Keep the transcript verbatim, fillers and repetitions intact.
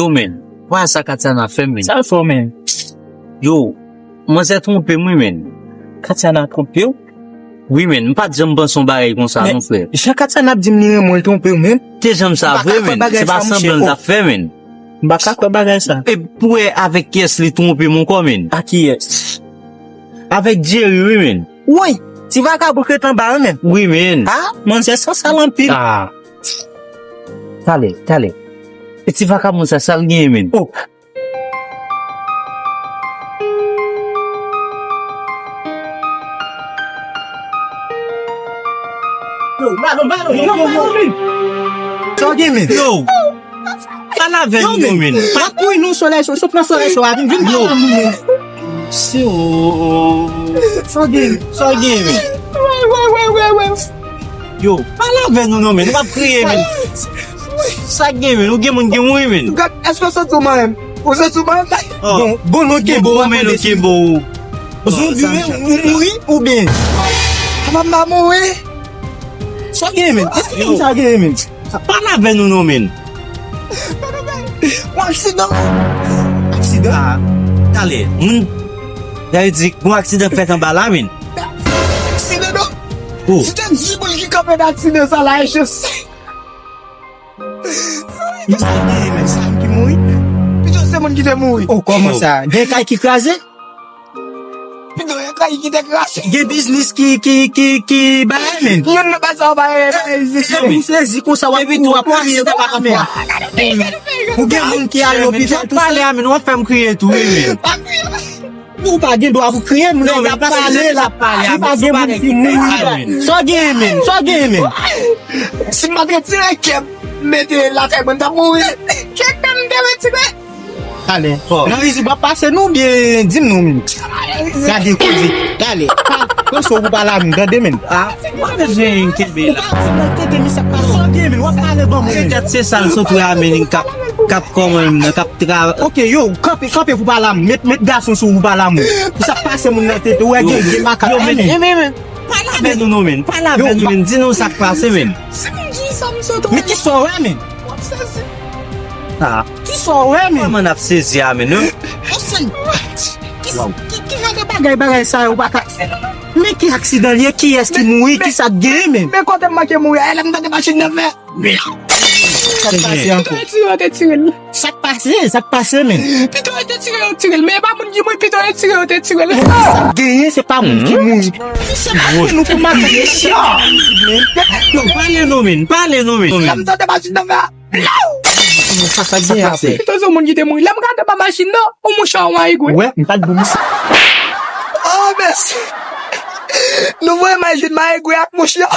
Yo, men, wè sa Katiana fè m, men. Sa l fè w, men? Yo, manzè twonpe m, wi, men. Katiana twonpe w? Wi, men, m pa t janm panse yon bagay konsa, non, frè. Jan Katiana ap di m li renmen w, l twonpe w, men. Te janm sa vre, men. Se pa sanblan l t ap fè, men. M pa ka kwè bagay sa. E pou wè avèk kiyès li twonpe m ankò, men. A kiyès? Avèk Jerry, wi, men. Woy, ti vakabon k ret anba an, men. Wi, men. A, manzè sansal anpil. A. Talè, talè. E ti vakabon sa, sa l genyen, men? O. Yo, Malo, Malo, yo, yo, yo, yo. Sa w gen, men? Yo. Pale avè nou, men. Pa kouri non, solèy cho, sot nan solèy cho a, vin, vin pale avè nou, men. Si w... Sa w gen, sa w gen, men? Yo, pale avè nou non, men. Nou p ap kriye, men. Sa k gen, men? Ou gen moun ki mouri, men. Gad, èske w santi w manyen m? Ou santi w manyen m? Bon, bon, non, kenbe w, men, non, kenbe w. Zonbi, men, ou mouri oubyen? Papa m pa mouri. Sa w gen, men? Èske moun sa gen, men? Pale avè nou non, men. Yon aksidan. Aksidan? A, talè. Moun, sa vle di, gon aksidan fèt anba la, men. Aksidan, non. O. Si te di moun ki kanpe nan aksidan sa la, e jis. Men sa gen, men sa ki mouri. Pito se moun ki te mouri. O, kòman sa? Gen kay ki kraze? Pito gen kay ki te kraze. Gen biznis ki, ki, ki, ki bagay, men. Youn nan bagay sa w pa gen, pa gen. Depi w sezi konsa, w ap, w ap kriye, w ap fè. Ou gen moun ki al lopital, tou sa. Pale a, men, w ap fè m kriye tou, wi, men. Pa kriye. Ou pa gen dwa pou kriye, moun nan ap pale la. Li pa gen moun ki mouri. Sa w gen, men? Sa w gen, men? Si m pa t retire kè m, mete l atè, mwen t ap mouri. Kèk tan m te retire. Talè. Nan rizib w ap pase nou oubyen di m non, men? Gade koze. Talè. Pran sou pou pale a, men, tande, men. A, mwen bezwen kenbe la. Ou pa di nan tete, men sa k pase. Sa w gen, men? W ap pale ban mwen, men. Petèt se sa l sot wè a, men, k ap, k ap kòman, k ap Tra-, ok, yo, kanpe, kanpe pou pale a m. Met, met gason sou ou pou pale a m. Pou sa k pase moun nan tete, ou wè gen, gen makak, men. Pale avè nou non, men. Pale avè nou, men. Di nou sa k pase, men. Se moun ki sa m sot wè. Men kisa w wè, men? W ap sezi. A. Kisa w wè, men? Kòman n ap sezi a, men, non? Ki, ki, ki jan de bagay, bagay sa yo pa ka. Men ki aksidan l ye, kiyès ki mouri, kisa k genyen, men? Men kote m manke mouri a, e lè m tande machin nan fè. Sa k pase ankò? Pito yo te tire l, yo te tire l. Sa k pase? Sa k pase, men? Pito yo te tire l, yo te tire l. Men e pa moun ki mouri, pito yo te tire l, yo te tire l. Sa k genyen, se pa moun ki mouri. Se pa moun nou pou mache. Yo, pale non, men. Pale non, men. Lè m tande machin nan fè a. Sa k genyen apre? Pito se moun ki te mouri. Lè m gade anba machin nan, yon mouchwa mayigwe. Wè, m pa t bon misye. Oh, mèsi. Nou voye machin mayigwe ak mouchwa.